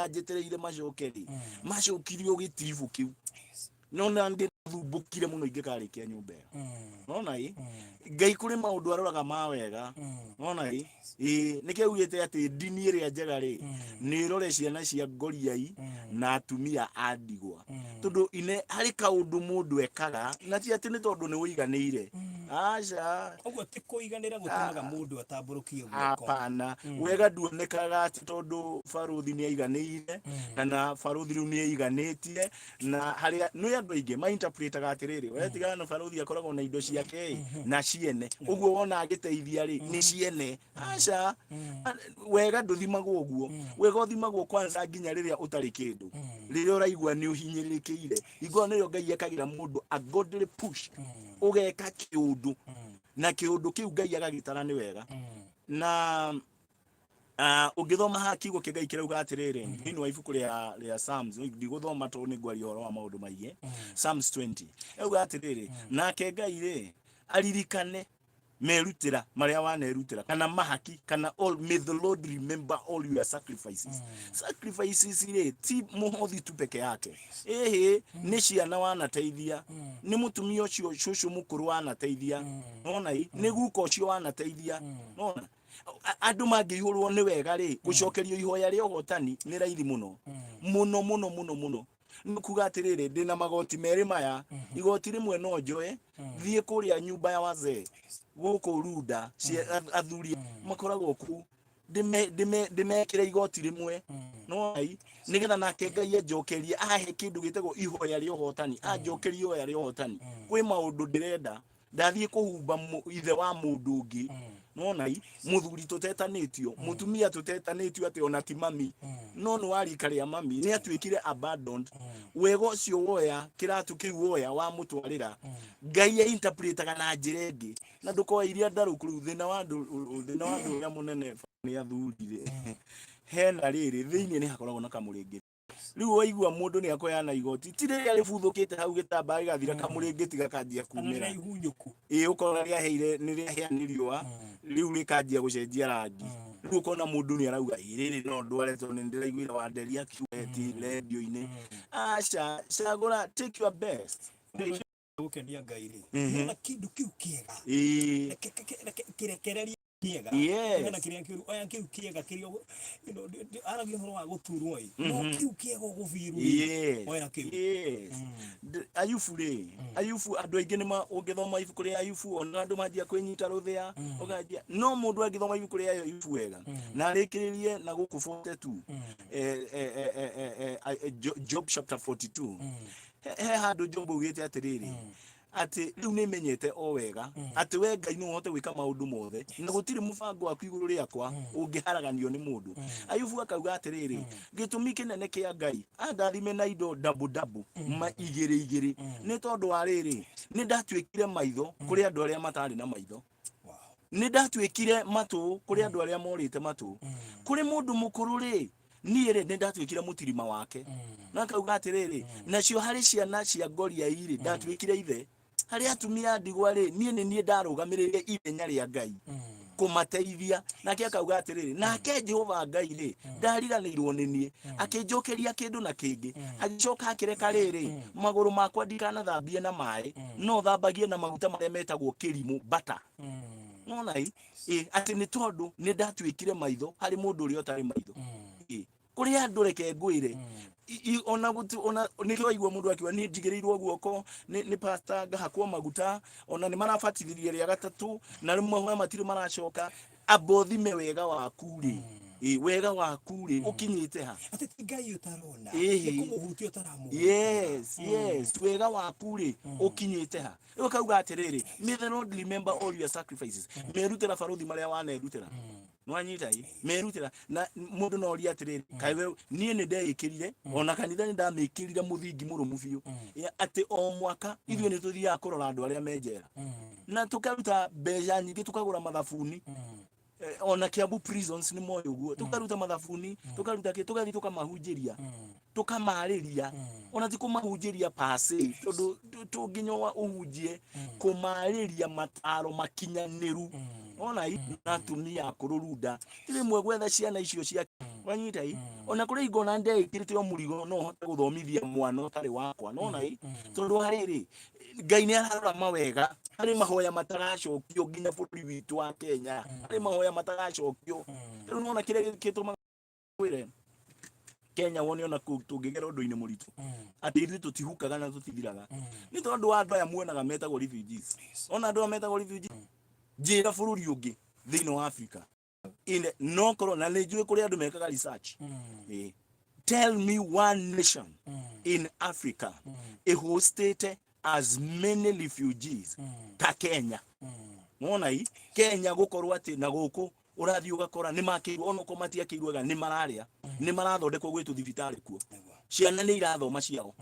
njetereire macoke rĩ, macokirio gĩtiribũ kĩu, no na ndĩthumbũkire mũno ingĩkarĩkia nyũmba ĩyo. Nona ĩ, Ngai kũrĩ maũndũ aroraga ma wega. Nona ĩ, ĩ, nĩkĩo augĩte atĩ ndini ĩrĩa njega rĩ, nĩ ĩrore ciana cia ngoriai na atumia a ndigwa, tondũ ine harĩ kaũndũ mũndũ ekaga, na ti atĩ nĩ tondũ nĩ ũiganĩire, aca. Ũguo ti kũiganĩra gũtũmaga mũndũ atambũrũkie guoko. Hapana. Wega nduonekaga atĩ tondũ barũthi nĩ aiganĩire kana barũthi rĩu nĩ aiganĩtie, na harĩa nĩ andũ aingĩ mainterpretaga atĩrĩrĩ, we tigana na barũthi, akoragwo na indo ciake ĩ, na ciene ũguo wona agĩteithia rĩ, nĩ ciene. Aca, wega ndũthimagwo ũguo. Wega ũthimagwo kwanza nginya rĩrĩa ũtarĩ kĩndũ, rĩrĩa ũraigua nĩ ũhinyĩrĩrĩkĩire. Hingo ĩyo nĩrĩo Ngai ekagĩra mũndũ a godly push, ũgeka kĩũndũ, na kĩũndũ kĩu Ngai agagĩtara nĩ wega. Na ũngĩthoma haha, kiugo kĩa Ngai kĩrauga atĩrĩrĩ thĩinĩ wa ibuku rĩa Psalms. Ndigũthoma tondũ nĩ ngwaria ũhoro wa maũndũ maingĩ. Psalms 20 ĩrauga atĩrĩrĩ, nake Ngai rĩ, aririkane merutĩra marĩa wanerutĩra, kana mahaki, kana all, may the Lord remember all your sacrifices. Sacrifices rĩ, ti mũhothi tu peke yake. Ĩhĩ, nĩ ciana wanateithia, nĩ mũtumia ũcio cũcũ mũkũrũ wanateithia, nona ĩ, nĩ guka ũcio wanateithia, nona andũ mangĩihũrwo nĩ wega rĩ, gũcokerio ihoya rĩa ũhotani nĩ raithi mũno mũno mũno mũno mũno. Nĩ kuga atĩrĩrĩ, ndĩna magoti merĩ maya, igoti rĩmwe no njoe thiĩ kũrĩa nyumba ya wazee gũkũ Runda, athuri makoragwo kũu, ndĩmekĩre igoti rĩmwe, no ai nĩgetha nake Ngai anjokerie, ahe kĩndũ gĩtagwo ihoya rĩa ũhotani, anjokerie ihoya rĩa ũhotani. Kwĩ maũndũ ndĩrenda, ndathiĩ kũhumba ithe wa mũndũ ũngĩ, nona i mũthuri tũtetanĩtio, mũtumia tũtetanĩtio, atĩ ona ti mami, no nĩ wa rika rĩa mami, nĩ atuĩkire abandoned. Wega ũcio woya kĩratũ kĩu, woya wamũtwarĩra, Ngai ainterpretaga na njĩra ĩngĩ, na ndũkoe iria ndarũku. Rĩu thĩna wa andũ ũrĩa mũnene nĩ athuri rĩ, hena rĩrĩ thĩinĩ nĩ hakoragwo na kamũrĩngĩ. Rĩu waigua mũndũ nĩ akoyana igoti, ti rĩrĩa rĩbuthũkĩte hau gĩtambaya gĩgathira, kamũrĩngĩti gakanjia Kana kumĩra. rĩrĩa ihunyũku. Ĩ, ũkona rĩaheire nĩ rĩahĩa nĩ riũa, rĩu rĩkanjia gũcenjia rangi. Rĩu ũkona mũndũ nĩ arauga, "Ĩ, rĩrĩ no ndware tondũ nĩ ndĩraiguire Wanderi akiuga eti rendio-inĩ." Aca, cagũra, take your best. Gũkenia Ngai rĩ, na kĩndũ kĩu kĩega, kĩrekererie kĩega. Tigana kĩrĩa kĩũru, oya kĩu kĩega kĩrĩa aragia ũhoro wa gũturwo ĩ, no kĩu kĩega ũgũbiru rĩ, oya kĩu. Yes. Ayubu rĩ, Ayubu, andũ aingĩ nĩ ũngĩthoma ibuku rĩa Ayubu, ona andũ manjia kwĩnyita rũthĩa, ũkanjia, no mũndũ angĩthoma ibuku rĩa Ayubu wega na arĩkĩrĩrie na gũkũ 42, Job chapter 42. He handũ Job augĩte atĩrĩrĩ, atĩ rĩu nĩ menyete o wega atĩ we Ngai no ũhote gwĩka maũndũ mothe, na gũtirĩ mũbango waku igũrũ rĩakwa ũngĩharaganio nĩ mũndũ. Ayubu akauga atĩrĩrĩ, gĩtũmi kĩnene kĩa Ngai andathime na indo ndabu ndabu ma igĩrĩ igĩrĩ nĩ tondũ wa rĩrĩ, nĩ ndatuĩkire maitho kũrĩ andũ arĩa matarĩ na maitho, nĩ ndatuĩkire matũ kũrĩ andũ arĩa morĩte matũ, kũrĩ mũndũ mũkũrũ rĩ, niĩ rĩ, nĩ ndatuĩkire mũtirima wake. Na akauga atĩrĩrĩ, nacio harĩ ciana cia ngoriai rĩ, ndatuĩkire ithe, harĩ atumia a ndigwa rĩ, niĩ nĩ niĩ ndarũgamĩrĩire ithenya rĩa Ngai kũmateithia. Nake akauga atĩrĩrĩ, nake Jehova Ngai rĩ, ndariganĩirwo nĩ niĩ, akĩnjokeria kĩndũ na kĩngĩ, agĩcoka akĩreka rĩrĩ, magũrũ makwa ndikanathambie na maĩ, no thambagie na maguta marĩa metagwo kĩrimũ, butter. Nona ĩ Ĩ, atĩ nĩ tondũ nĩ ndatuĩkire maitho harĩ mũndũ ũrĩa ũtarĩ maitho. Ĩ, kũrĩ andũ, reke ngwĩre, ona gũtu ona nĩkĩo waigua mũndũ akiuga niĩ njigĩrĩirwo guoko nĩ pastor, ngahakwo maguta, ona nĩ marabatithirie rĩa gatatũ, na rĩu mahoya matirĩ maracoka. Amba ũthime wega waku rĩ, ĩ, wega waku rĩ, ũkinyĩte ha? Atĩ ti Ngai ũtarona, Ĩhĩ. nĩ kũmũhutia ũtaramũhutia. Yes, wega waku rĩ, ũkinyĩte ha? Rĩu akauga atĩrĩrĩ, may the Lord remember all your sacrifices. Merutĩra, barũthi, marĩa wanerutĩra. Nwanyita ĩ merutĩra, na mũndũ no orie atĩrĩrĩ, kaĩ we niĩ nĩ ndeĩkĩrire, ona kanitha nĩ ndamĩkĩrire mũthingi mũrũmu biũ, ya atĩ o mwaka ithuĩ nĩ tũthiaga kũrora andũ arĩa me njera, na tũkaruta mbeca nyingĩ, tũkagũra mathabuni. Ona Kiambu prisons nĩ moĩ ũguo, tũkaruta mathabuni, tũkaruta kĩ, tũgathiĩ tũkamahunjĩria, tũkamarĩria. Ona ti kũmahunjĩria pase, tondũ tũnginya ũhunjie, kũmarĩria mataro makinyanĩru. Ona i na atumia akũrũ runda ti rĩmwe gwetha ciana icio cia wanyita i ona kũrĩ hingo ona ndeĩkĩrĩte o mũrigo no hote gũthomithia mwana ũtarĩ wakwa. Nona i tondũ harĩrĩ, Ngai nĩ ararora mawega. Harĩ mahoya mataracokio nginya bũrũri witũ wa Kenya, harĩ mahoya mataracokio rĩu. Nona kĩrĩa gĩtũmaga kwĩre Kenya wone ona tũngĩgera ũndũ-inĩ mũritũ atĩ ithuĩ tũtihukaga na tũtithiraga, nĩ tondũ wa andũ aya muonaga metagwo refugees. Ona andũ aya metagwo refugees, njĩra bũrũri ũngĩ thĩinĩ wa Africa in no korwo na nĩ njũĩ kũrĩ andũ mekaga research. Tell me one nation in Africa ĩhostĩte as many refugees ta Kenya. Wona i Kenya gũkorwo atĩ na gũkũ ũrathiĩ ũgakora nĩ makĩirwo, ona okorwo matiakĩirwo wega, nĩ mararĩa, nĩ marathondekwo gwĩ tũthibitarĩ kuo, ciana nĩ irathoma ciao.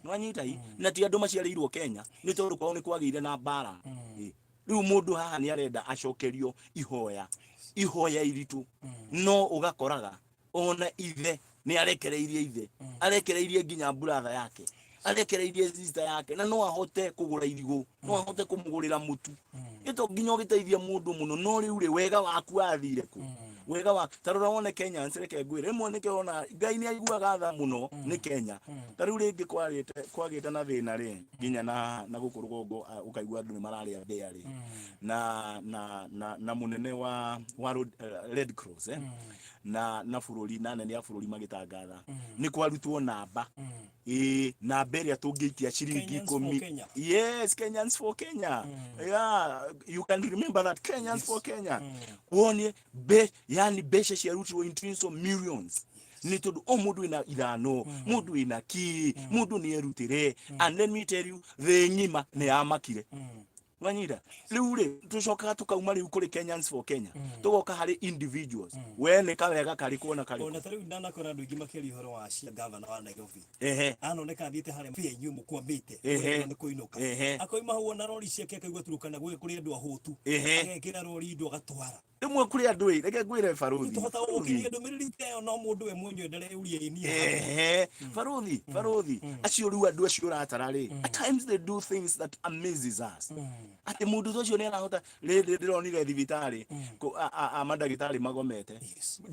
Nĩwanyita i na ti andũ maciarĩirwo Kenya, nĩ tondũ kwao nĩ kwagĩire na mbara. Rĩu mũndũ haha nĩ arenda acokerio ihoya, ihoya iritũ, no ũgakoraga ona ithe nĩ arekereirie, ithe arekereirie nginya brother yake, arekereirie sister yake, na no ahote kũgũra irigũ, no ahote kũmũgũrĩra mũtu. Ĩto nginya ũgĩteithia mũndũ mũno, no rĩu rĩ, wega waku wathire kũ? Wega wa ta rora wone Kenyans, reke ngwĩre, rĩmwe nĩkĩo ona Ngai nĩ aiguaga tha mũno nĩ Kenya. Ta rĩu rĩngĩ kwarĩte kwagĩte na thĩna rĩ, nginya na gũkũ rũgongo, ũkaigua andũ nĩ mararĩa mbĩa rĩ, na mũnene wa Red Cross, na bũrũri na anene a bũrũri magĩtangatha nĩ kwarutwo namba, ĩĩ, namba ĩrĩa tũngĩikia ciringi Kenyans for 10. Kenya. Yes, Kenyans for Kenya. Yeah, you can remember that, Kenyans for Kenya. Wonie be yani mbeca ciarutirwo in tens of millions, nĩ tondũ o mũndũ wĩna 5, mũndũ wĩna kĩ, mũndũ nĩ erutĩre. And let me tell you, thĩ ng'ima nĩ yamakire. Wanyita rĩu rĩ, tũcokaga tũkauma rĩu kũrĩ Kenyans for Kenya, tũgoka harĩ individuals. We nĩ kawega karĩkũ ona karĩkũ? Ona ta rĩu ndanakora andũ aingĩ makĩaria ũhoro wa cia gavana wa Nairobi. Anoneka athiĩte harĩa bia inyuĩ mũkwamĩte, mũrerwo nĩ kũinũka. Akoima hau ona rori ciake, akaigua Turukana gwĩ kũrĩ andũ ahũtu. Agekĩra rori indo agatwara. Rĩmwe kũrĩ andũ ĩ, reke ngwĩre, barũthi. Tũhota gũgũkinyia ndũmĩrĩri ta ĩyo, no mũndũ we mwenyewe ndareyũria ĩ niĩ haha. Barũthi, barũthi acio, rĩu andũ acio ũratara rĩ, at times they do things that amazes us, atĩ mũndũ ta ũcio nĩ arahota. Rĩrĩ ndĩronire thibitarĩ a mandagĩtarĩ magomete.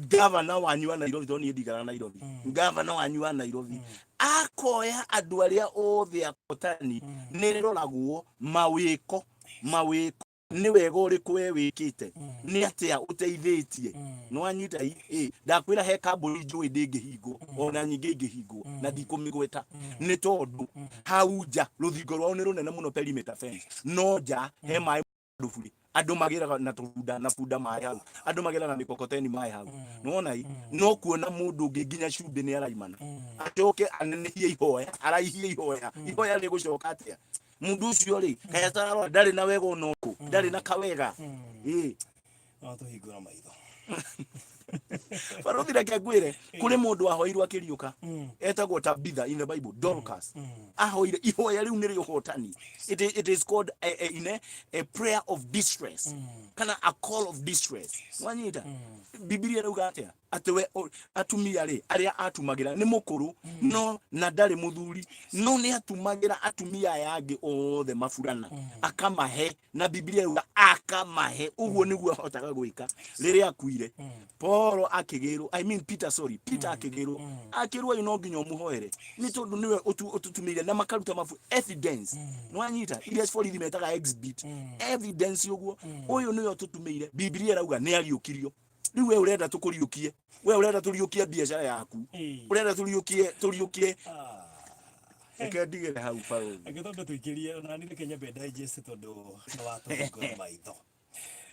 Gavana wanyu wa Nairobi, tondũ niĩ ndikaraga Nairobi, gavana wanyu wa Nairobi akoya andũ arĩa othe akotani, nĩ roragwo mawĩko, mawĩko nĩ wega ũrĩkũ we wĩkĩte, nĩ atĩa ũteithĩtie. Nĩwanyita ĩ ndakwĩra he kambuni njũĩ ndĩngĩhingwo, ona nyingĩ ingĩhingwo na ndikũmĩgweta, nĩ tondũ hau nja rũthingo rwao nĩ rũnene mũno, perimeter fence, no nja he maĩ nduburi. Andũ magĩraga na tũbunda na bunda maĩ hau, andũ magĩraga na mĩkokoteni maĩ hau. Nĩwona i no kuona mũndũ ũngĩ nginya cumbĩ nĩ araimana, acoke anenehie ihoya, araihie ihoya, ihoya rĩgũcoka atĩa? Mũndũ ũcio rĩ, kaĩ atararora ndarĩ na wega ona ũrĩkũ, ndarĩ na kawega ĩ. No tũhingũra maitho. Barothi, reke ngwĩre, kũrĩ mũndũ ahoirwo akĩriũka, etagwo Tabitha in the Bible, Dorcas. Ahoire ihoya rĩu nĩ rĩa ũhotani. It is called a prayer of distress kana a call of distress. Wanyita? Bibilia ĩrauga atĩa? Atĩ we atumia rĩ, arĩa atumagĩra nĩ mũkũrũ no na ndarĩ mũthuri, no nĩ atumagĩra atumia aya angĩ othe maburana, akamahe, na Bibilia yuga akamahe. Ũguo nĩguo ahotaga gwĩka. Rĩrĩa akuire, Paul akĩgĩrwo, I mean Peter, sorry, Peter akĩgĩrwo, akĩrwo ũyũ no nginya ũmũhoere nĩ tondũ nĩwe ũtũtumĩire na makaruta mabu evidence. Nĩwanyita? Iria borithi metaga exhibit evidence. Ũguo ũyũ nĩwe ũtũtumĩire. Bibilia ĩrauga nĩ ariũkirio. Rĩu we ũrenda tũkũriũkie, we ũrenda tũriũkie biacara yaku, ũrenda tũriũkie, tũriũkie. Reke ndigĩre hau, barũthi. Reke twambe tũikĩrie ona niĩ, reke nyambe digest tondũ nĩ watũhingũra maitho.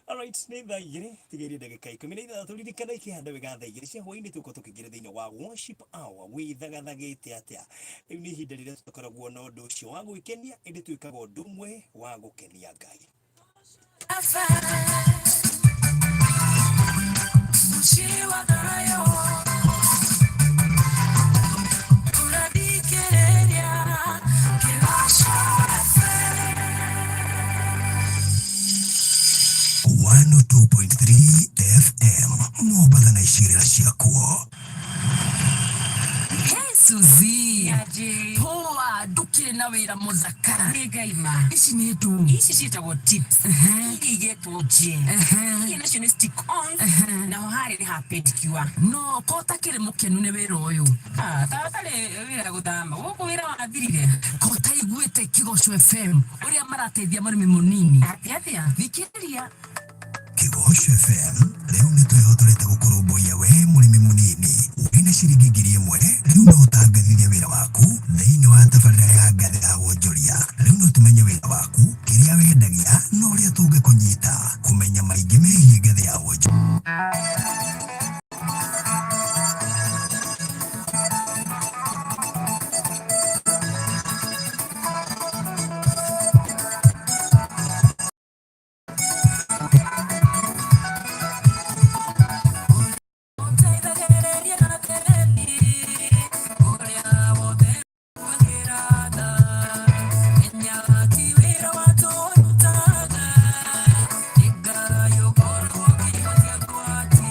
Alright, nĩ thaa 2 tigĩrie ndagĩka 16. Ririkana ikĩhanda wega, thaa 2 cia hwaĩ-inĩ tũkorwo tũkĩingĩra thĩinĩ wa worship hour. Wĩthagathagĩte atĩa? Rĩu nĩ ihinda rĩrĩa tũkoragwo na ũndũ ũcio wa gwĩkenia, ĩndĩ twĩkaga ũndũ ũmwe wa gũkenia Ngai. Mũciĩ wa thayũ ũrathikĩrĩria Kĩgoco FM. 102.3 FM, Mombatha na icigĩrĩra ciakuo. Hey Suzy. Aje. Poa, ndũkĩrĩ na wĩra mũthaka. Nĩ ngaima. Ici nĩ ndũ? Ici ciĩtagwo tips. Iria igetwo gel. Iria nacio nĩ stick on. Naho harĩ nĩ ha pedicure. No ko ũtakĩrĩ mũkenu nĩ wĩra ũyũ? Ah, ta ũtarĩ wĩra gũthama. Gũkũ wĩra wathirire. Ko ũtaiguĩte Kĩgoco FM ũrĩa marateithia mũrĩmi mũnini? Atĩa atĩa? Thikĩrĩria. Kĩgoco FM rĩu nĩ twĩhotorete gũkũrũmbũiya we mũrĩmi mũnini. Wĩna ciringi 1000, rĩu no ũtangathithie wĩra waku thĩinĩ wa tabarĩra ya Ngathĩ ya Wonjoria. Rĩu no tũmenye wĩra waku, kĩrĩa wendagia na ũrĩa tũngĩkũnyita. Kũmenya maingĩ megiĩ Ngathĩ ya Wonjoria. Ũteithagĩrĩria na thĩni ũrĩa wothe kwagĩra tha. Menya ti wĩra wa tũrutaga, nĩ Ngai ũkoragwo ũkĩhotia gwati.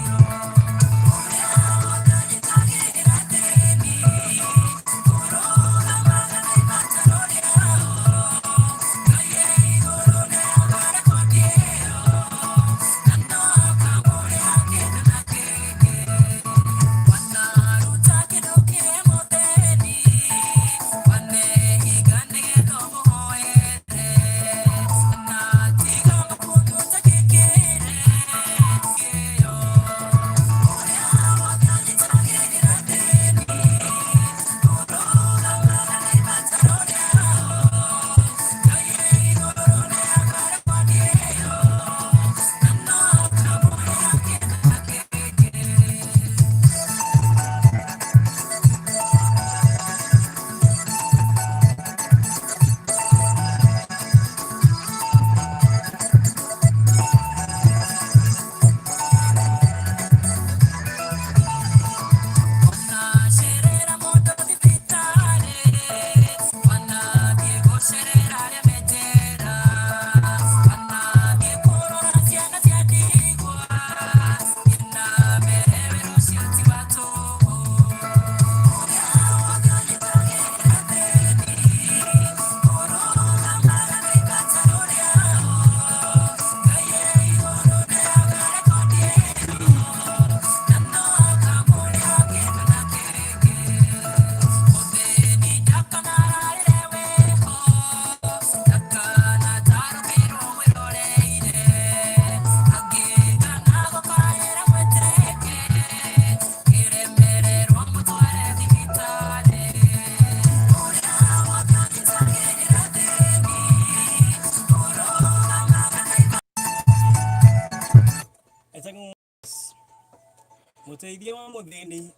Mũteithia wa mũthĩni.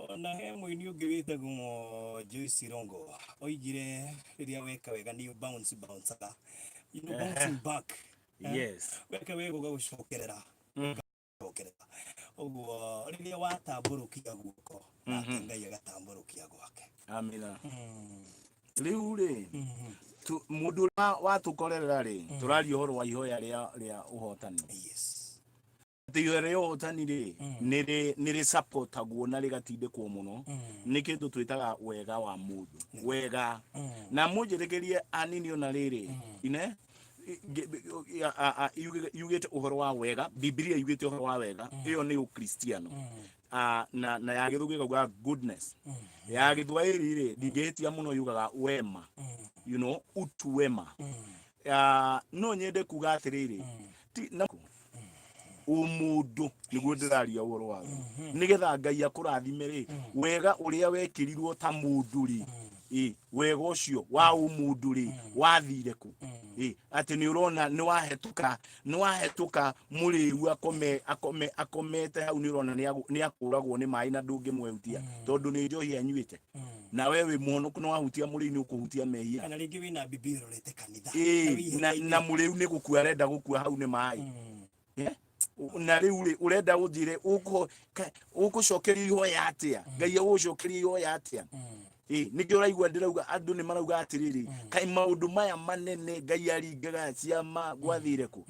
Ona he mũini ũngĩ wĩtagwo Joyce Rongo oigire rĩrĩa weka wega nĩ bounce bounce-aga. You know, bouncing back. Eh? Yes. Weka wega ũgagũcokerera. Ũgagũcokerera. Ũguo rĩrĩa watambũrũkia guoko nake Ngai agatambũrũkia gwake. Amina. Rĩu rĩ, mũndũ ũrĩa watũkorerera rĩ, tũraria ũhoro wa ihoya rĩa ũhotani. Yes. Atĩ ihoya rĩa ũhotani rĩ, nĩ rĩsapotagwo na rĩgatindĩkwo mũno nĩ kĩndũ twĩtaga wega wa mũndũ. Wega. Na mũnjĩtĩkĩrie anini ona rĩrĩ, ine yugĩte ũhoro wa wega, Bibilia yugĩte ũhoro wa wega, ĩyo nĩ Ũkristiano. Ah, na ya gĩthũngũ ĩkauga goodness. Ya gĩthwaĩri rĩ, ndingĩhĩtia mũno yugaga wema. You know, utu wema. Ah, no nyende kuga atĩrĩrĩ, ti na ũmũndũ nĩguo ndĩraria ũhoro waguo nĩgetha Ngai akũrathime rĩ, wega ũrĩa wekĩrirwo ta mũndũ rĩ, ĩ wega ũcio wa ũmũndũ rĩ wathire kũ? Ĩ atĩ nĩ ũrona nĩ wahetũka, nĩ wahetũka mũrĩu akome akome akomete hau, nĩ ũrona nĩ akũragwo nĩ maĩ na ndũngĩmwehutia tondũ nĩ njohi anyuĩte, na we wĩ mũhonoku na wahutia mũrĩu nĩ ũkũhutia mehia. Kana rĩngĩ wĩna bibi ũrorete kanitha. Ĩĩ, na mũrĩu nĩ gũkua arenda gũkua hau nĩ maĩ. Eh? Na rĩu rĩ, ũrenda ũnjĩre ũgũcokeria ihoya atĩa? Ngai agũcokeria ihoya atĩa? Ĩ nĩkĩo ũraigua ndĩrauga andũ nĩ marauga atĩrĩrĩ, kaĩ maũndũ maya manene Ngai aringaga ciama gwathire kũ?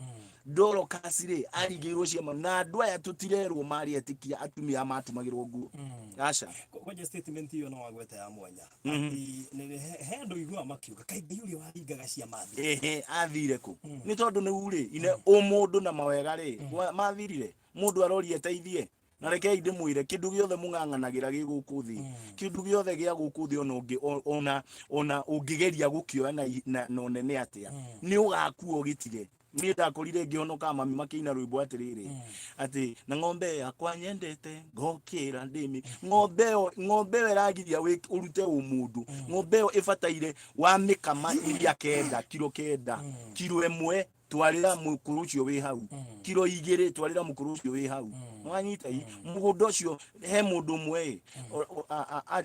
Dorcas rĩ, aringĩirwo ciama na andũ aya tũtirerwo marĩ etĩkia atumia aya matumagĩrwo nguo. Aca. Kwanja statement ĩyo no wagweta ya mwanya. Atĩ he andũ iguaga makiuga kaĩ Ngai ũrĩa waringaga ciama athire. Ehe, athire kũ? Nĩ tondũ nĩ rĩ, ine ũmũndũ na mawega rĩ, mathirire. Mũndũ aroria eteithie. Na rekei ndĩmwĩre, kĩndũ gĩothe mũng'ang'anagĩra gĩ gũkũ thĩ, kĩndũ gĩothe gĩa gũkũ thĩ, ona ũngĩ, ona, ona ũngĩgeria gũkĩoya na, na, na ũnene atĩa, nĩ ũgakua ũgĩtige. Niĩ ndakorire ngĩhonoka mami makĩina rwĩmbo atĩrĩrĩ, atĩ na ng'ombe yakwa nyendete ngokĩra ndĩmĩ. Ng'ombe ĩyo, ng'ombe ĩyo ĩragiria ũrute ũmũndũ. Ng'ombe ĩyo ĩbataire wamĩkama iria kenda, kiro kenda, kiro ĩmwe twarĩra mũkũrũ ũcio wĩ hau, kiro igĩrĩ twarĩra mũkũrũ ũcio wĩ hau. Nĩwanyita i? Mũgũnda ũcio he mũndũ ũmwe ĩ,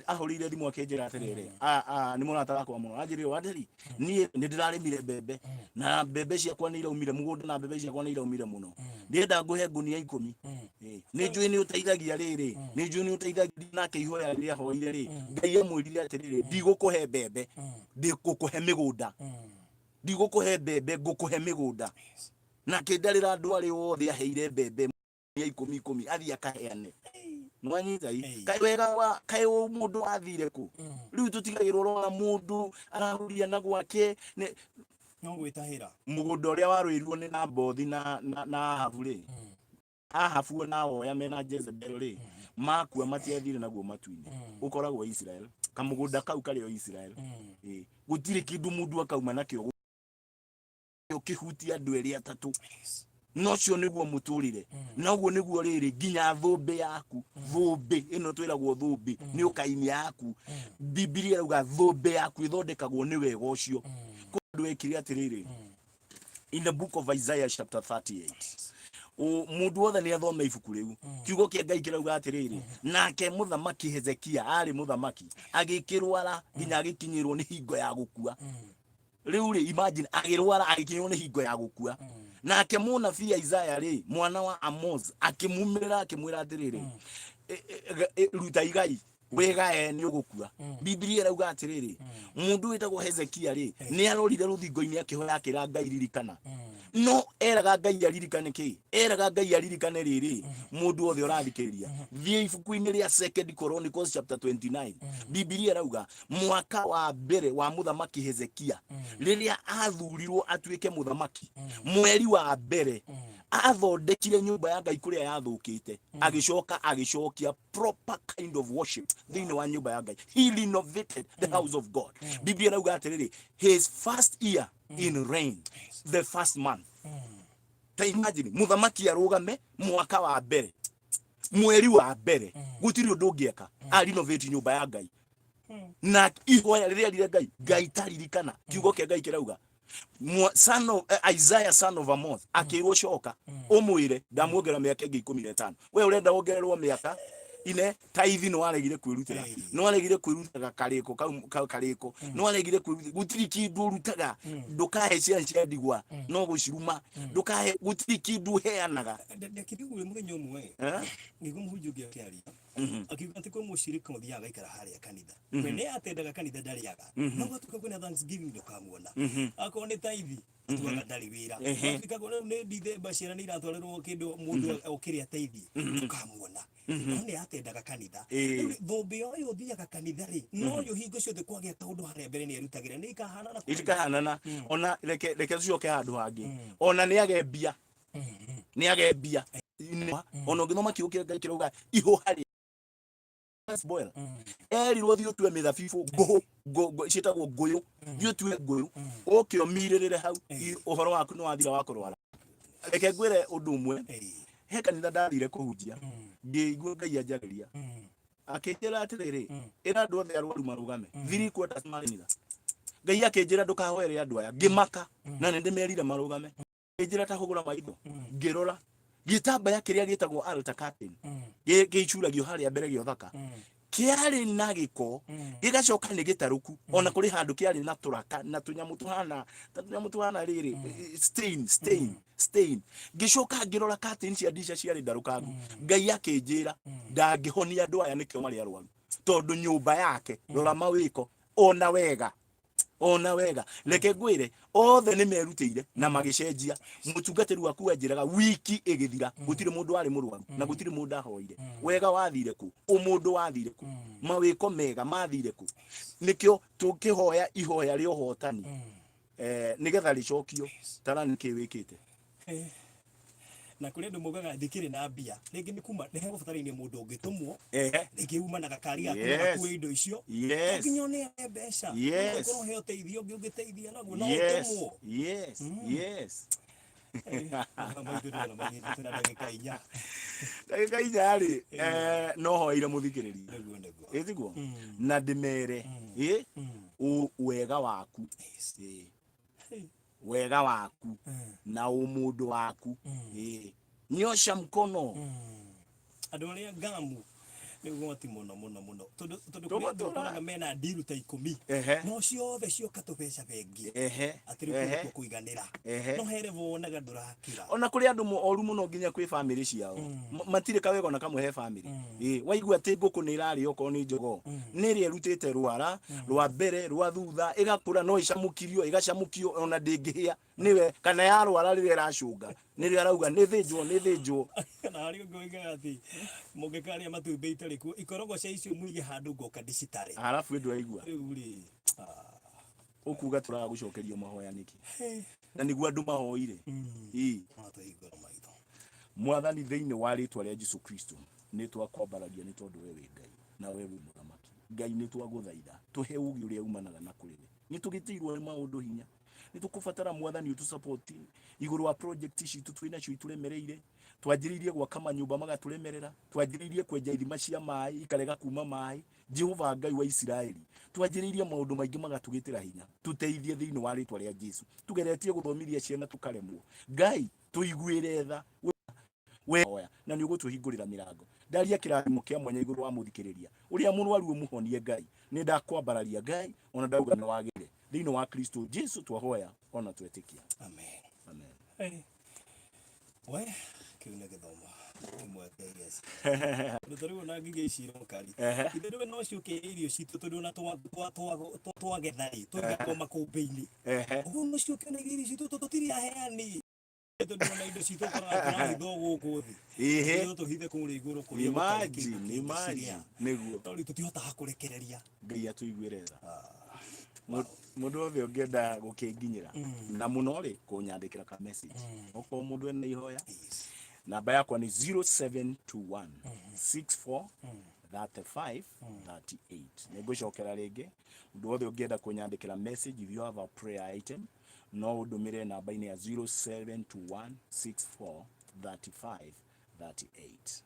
ahũrĩire thimũ akĩnjĩra atĩrĩrĩ, nĩ mũrata wakwa mũno, anjĩrire Wanderi, niĩ nĩ ndĩrarĩmire mbembe na mbembe ciakwa nĩ iraumire mũgũnda na mbembe ciakwa nĩ iraumire mũno, ndĩrenda ngũhe ngunia 10. Nĩ njũĩ nĩ ũteithagia rĩrĩ, nĩ njũĩ nĩ ũteithagia. Nake ihoya rĩrĩa ahoire rĩ, Ngai amwĩrire atĩrĩrĩ, ndigũkũhe mbembe, ndĩgũkũhe mĩgũnda, ndigũkũhe mbembe, ngũkũhe mĩgũnda. Nake ndarĩra andũ arĩa othe aheire mbembe mia ikũmi ikũmi, athiĩ akaheane. Nĩwanyita i? Kaĩ wega wa kaĩ mũndũ wathire kũ? Rĩu tũtigagĩrwo ũrona mũndũ arahuria na gwake nĩ No gwĩtahĩra. Mũgũnda ũrĩa warũirwo nĩ Nabothi na Ahabu rĩ, Ahabu na woya mena Jezebel rĩ, makua matiathire naguo matu-inĩ, ũkoragwo Israel. Kamũgũnda kau karĩ o Israel. Ĩ, gũtirĩ kĩndũ mũndũ akauma nakĩo ũkĩhutia andũ erĩ atatũ, na ũcio nĩguo mũtũrĩre, na ũguo nĩguo rĩrĩ nginya thũmbĩ yaku, thũmbĩ ĩno twĩragwo thũmbĩ nĩ ũkainia yaku. Bibilia ĩrauga thũmbĩ yaku ĩthondekagwo nĩ wega ũcio. Kwĩ andũ ekire atĩrĩrĩ, in the book of Isaiah chapter 38, mũndũ wothe nĩ athome ibuku rĩu, kiugo kĩa Ngai kĩrauga atĩrĩrĩ, nake mũthamaki Hezekia arĩ mũthamaki agĩkĩrwara nginya agĩkinyĩrwo nĩ hingo ya gũkua. Rĩu rĩ, imagine, agĩrwara agĩkinyĩrwo nĩ hingo ya gũkua, nake mũnabii Isaya rĩ, mwana wa Amos, akĩmumĩrĩra akĩmwĩra atĩrĩrĩ, ruta igai wĩgae nĩ ũgũkua. Bibilia ĩrauga atĩrĩrĩ, mũndũ wĩtagwo Hezekia rĩ, nĩ arorire rũthingo-inĩ akĩhoya akĩra Ngai ririkana. No eraga Ngai aririkane kĩ? Eraga Ngai aririkane rĩrĩ, mũndũ wothe ũrathikĩrĩria, thiĩ ibuku-inĩ rĩa Second Chronicles chapter 29. Bibilia ĩrauga mwaka wa mbere wa mũthamaki Hezekia, rĩrĩa athurirwo atuĩke mũthamaki, mweri wa mbere athondekire nyũmba ya Ngai kũrĩa yathũkĩte, agĩcoka agĩcokia proper kind of worship thĩinĩ wa nyũmba ya Ngai. He renovated the house of God. Biblia ĩrauga atĩrĩrĩ, his first year in reign, the first month. Ta imagine mũthamaki arũgame mwaka wa mbere, mweri wa mbere, gũtirĩ ũndũ ũngĩeka, a renovate nyũmba ya Ngai, na ihoya rĩrĩa rire Ngai, Ngai taririkana. Kiugo kĩa Ngai kĩrauga Son of, Isaiah son of Amoth akĩrwo coka ũmwĩre ndamuongerera mĩaka ĩngĩ 15. We ũrenda wongererwo mĩaka ine taithi nĩ waregire kwĩrutĩra, nĩ waregire kwĩrutĩra karĩko kau karĩko, nĩ waregire kwĩrutĩra, gũtirĩ kĩndũ ũrutaga, ndũkahe ciana cia ndigwa no gũciruma, ndũkahe, gũtirĩ kĩndũ ũheanaga. Ndakĩrigwo mũthenya ũmwe Eh? ngĩigua mũhunjia ũngĩ akĩaria, akiuga atĩ kwĩ mũcirika ũthiaga agaikara harĩa kanitha, we nĩ atendaga kanitha ndarĩaga, no gwatuĩka kwĩna Thanksgiving ndũkamuona, akorwo nĩ taithi atuaga ndarĩ wĩra, gwatuĩka rĩu nĩ Ndithemba ciana nĩ iratwarĩrwo kĩndũ mũndũ okĩrĩa taithi ndũkamuona, no nĩ atendaga kanitha. Rĩu rĩ, thũmbĩ ũyũ ũthiaga kanitha rĩ, no ũyũ hingo ciothe kwagĩa kaũndũ harĩa mbere nĩ erutagĩra, nĩ ikahanana kũrĩ? Itikahanana. Ona reke tucoke handũ hangĩ, ona nĩ age mbia, nĩ age mbia, ona ũngĩthoma kiugo kĩa Ngai kĩrauga ihũha rĩ boil erirwo thiĩ ũtue mĩthabibũ ngũhũ, ciĩtagwo ngũyũ, thiĩ ũtue ngũyũ ũke ũmirĩrĩre hau, ũhoro waku nĩ wathira wa kũrwara. Reke ngwĩre ũndũ ũmwe, he kanitha ndathire kũhunjia, ngĩigua Ngai anjarĩria akĩnjĩra atĩrĩrĩ, ĩra andũ othe arwaru marũgame, 3/4 marĩ kanitha. Ngai akĩnjĩra ndũkahoere andũ aya, ngĩmaka na nĩ ndĩmerire marũgame. Akĩnjĩra ta hũgũra maitho, ngĩrora gĩtambaya kĩrĩa gĩtagwo altar curtain, gĩcuragio harĩa mbere gĩa ũthaka, kĩarĩ na gĩko, gĩgacoka nĩ gĩtarũku, ona kũrĩ handũ kĩarĩ na tũraka na tũnyamũ tũhana ta tũnyamũ tũhana rĩrĩ stain stain stain. Ngĩcoka ngĩrora curtain cia ndica ciarĩ ndarũkangu. Ngai akĩnjĩra ndangĩhonia andũ aya, nĩkĩo marĩ arwaru, tondũ nyũmba yake, rora mawĩko ona wega, ona wega. Reke ngwĩre, othe nĩ merutĩire na magĩcenjia. Mũtungatĩri waku anjĩraga wiki ĩgĩthira gũtirĩ mũndũ warĩ mũrwaru na gũtirĩ mũndũ ahoire. Wega wathire kũ? Ũmũndũ wathire kũ? Mawĩko mega mathire kũ? Nĩkĩo tũkĩhoya ihoya rĩa ũhotani, nĩgetha rĩcokio. Tara nĩkĩ wĩkĩte. Na kũrĩ andũ maugaga ndĩkĩrĩ na mbia, rĩngĩ nĩ kuma nĩ hegũbatarainie mũndũ ũngĩtũmwo, rĩngĩ uma na gakari gaku gakue indo icio. To nginya ũneane mbeca. Ũkorwo he ũteithio ũngĩ ũngĩteithia naguo no ũtũmwo. Yes. Mathaa maitũ ndĩrona mathiĩte, twĩna ndagĩka 4. Ndagĩka 4 rĩ, no hoeire mũthikĩrĩria. Nĩguo, nĩguo. Ĩtiguo na ndĩmere ĩ wega waku. Wega waku na ũmũndũ waku. Nyosha mkono. Andũ arĩa ngamu nĩ ũgwati mũno mũno mũno, tondũ kũrĩ andũ Tũgũtũra. ũkoraga mena ndiru ta 10, no ciothe cioka tũbeca bengi, atĩ rĩu kũu nĩkuo kũiganĩra, no he level wonaga ndũrakĩra. Ona kũrĩ andũ oru mũno nginya kwĩ bamĩrĩ ciao. Matirĩ kawega ona kamwe he bamĩrĩ. Waigua atĩ ngũkũ nĩ ĩrarĩa okorwo nĩ jogoo, nĩ ĩrĩa ĩrutĩte rwara rwa mbere rwa thutha, ĩgakũra, no ĩcamũkirio, ĩgacamũkio, ona ndĩngĩhĩa nĩwe, kana yarwara rĩrĩa ĩracũnga nĩrĩo arauga nĩ thĩnjwo, nĩ thĩnjwo. Na harĩ ũngĩ woigaga atĩ mũngĩkarĩa matumbĩ itarĩ kuo, ikorogoca icio mũige handũ ngoka ndĩcitare. Halafu ĩndũ aigua. Rĩu rĩ, ũkuga tũraga gũcokerio mahoya nĩkĩ? Na nĩguo andũ mahoire. No tũhingũre maitho. Mwathani, thĩinĩ wa rĩtwa rĩa Jesu Kristo, nĩ twakwambararia nĩ tondũ we wĩ Ngai na we wĩ mũthamaki. Ngai, nĩ twagũthaitha tũhe ũgĩ ũrĩa umanaga na kũrĩ we. Nĩ tũgĩtĩirwo nĩ maũndũ hinya, nĩ tũkũbatara Mwathani ũtũsupport igũrũ wa project citũ twĩ nacio itũremereire. Twanjĩrĩirie gwaka manyũmba magatũremerera, twanjĩrĩirie kwenja ithima cia maĩ ikarega kuma maĩ. Jehova Ngai wa Isiraeli, twanjĩrĩirie maũndũ maingĩ magatũgĩtĩra hinya, tũteithie thĩinĩ wa rĩtwa rĩa Jesu. Tũgeretie gũthomithia ciana tũkaremwo, Ngai tũiguĩre tha, we hoya na nĩ ũgũtũhingũrĩra mĩrango. Ndaria kĩrathimo kĩa mwanya igũrũ wa mũthikĩrĩria ũrĩa mũrwaru, ũmũhonie Ngai. Nĩ ndakwambararia Ngai, ona ndauga nĩ wagĩrĩire. Thĩinĩ wa Kristo Jesu twahoya ona twetĩkia. Amen. Amen. Hey. We, kĩu nĩ gĩthomo kĩmwe kĩa iria tondũ ta rĩu ona ngigĩ ici iroka rĩ, ithe rĩu no ciũke irio citũ, tondũ ona twagetha rĩ, tũigagwo makũmbĩ-inĩ. Ũguo no ciũke na irio citũ, tondũ tũtirĩ aheani, tondũ ona indo citũ ũkoraga tũrahithwo gũkũ thĩ. No tũhithe kũrĩa igũrũ kũrĩa gũtarĩ Imagine, kĩndũ imagine. kĩngĩcirĩa. Nĩguo. Tondũ rĩu tũtihotaga kũrekereria. Ngai atũiguĩre tha. Mũndũ wothe ũngĩenda gũkĩnginyĩra na mũno rĩ, kũnyandĩkĩra ka message, okorwo mũndũ ena ihoya, namba yakwa nĩ 0721 64 35 38. Nĩ ngũcokera rĩngĩ, mũndũ wothe ũngĩenda kũnyandĩkĩra message, if you have a prayer item, no ũndũmĩre namba-inĩ ya 0721 64 35 38.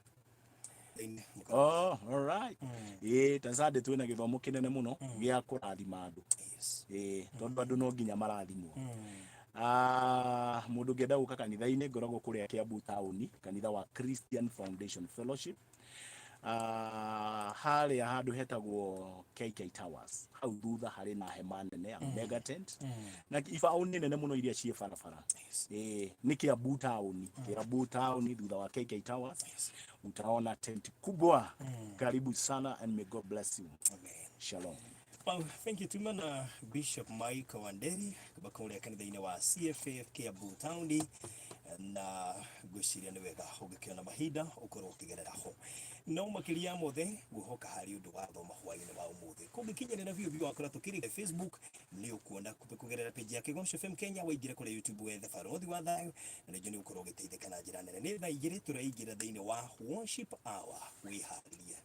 Oh, all right. Ĩĩ, ta Sunday twĩna gĩthomo kĩnene mũno gĩa kũrathima andũ. Ĩĩ, tondũ andũ no nginya marathimwo. Ah, mũndũ ũngĩenda gũka kanitha-inĩ ngoragwo kũrĩa Kiambu taũni, kanitha wa Christian Foundation Fellowship. Ah, harĩa handũ hetagwo KK Towers hau thutha harĩ na hema nene ya mega tent na ibaũ nĩ nene mũno iria ciĩ barabara. Ĩĩ, nĩ Kiambu taũni, Kiambu taũni thutha wa KK Towers utaona tent kubwa. Karibu sana and may God bless you. Shalom. Well, thank you tuma na Bishop Mike Wanderi kuma kũrĩa kanitha-inĩ wa CFF Kiambu Town na ngwĩciria nĩ wega ũngĩkĩona mahinda ũkorwo ũkĩgerera ho no makĩria ya mothe ngwĩhoka harĩ ũndũ wa thoma hwaĩ-inĩ wa ũmũthĩ kũngĩkinyĩrĩra biũ biũ wakora tũkĩrĩ Facebook nĩ ũkuona kũgerera page ya Kĩgoco FM Kenya waingĩra kũrĩa YouTube wethe Barothi wa Thayũ na rĩngĩ nĩ ũgũkorwo ũgĩteithĩka na njĩra nene nĩ thaa igĩrĩ tũraingĩra thĩinĩ wa worship hour wĩharĩrie.